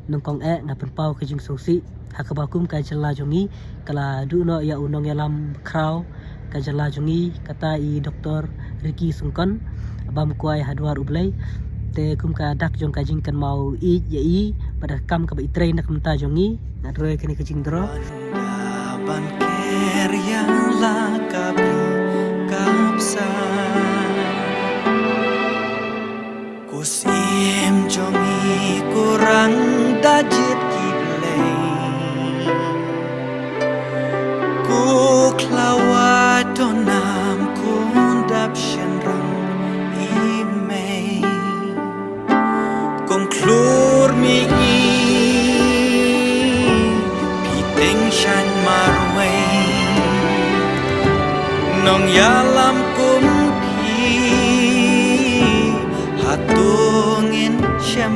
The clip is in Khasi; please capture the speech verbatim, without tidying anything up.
Nongkong eh, nga pynpaw ka jingsngewsih ha kaba kum ka jylla jong ngi ka la duh noh ïa u nongïalam khraw ka jylla jong ngi, kata i Doktor Ricky Syngkon, bam kwai ha dwar U Blei. Te kum ka dak jong ka jingkynmaw ïeit ïa i bad ka kam kaba i trei na ka bynta jong ngi, nga trei kane ka jingdro. Ban ker ïa la ka bri ka bsa. Ko Syiem jong ngi, ko Rang da jied ki blei, ko khlaw wad to nam, ko dap shynrang i mei. Kong khlur mi i, phi teng shaiñ marwei. Nongïalam kum phi, hato ngin shem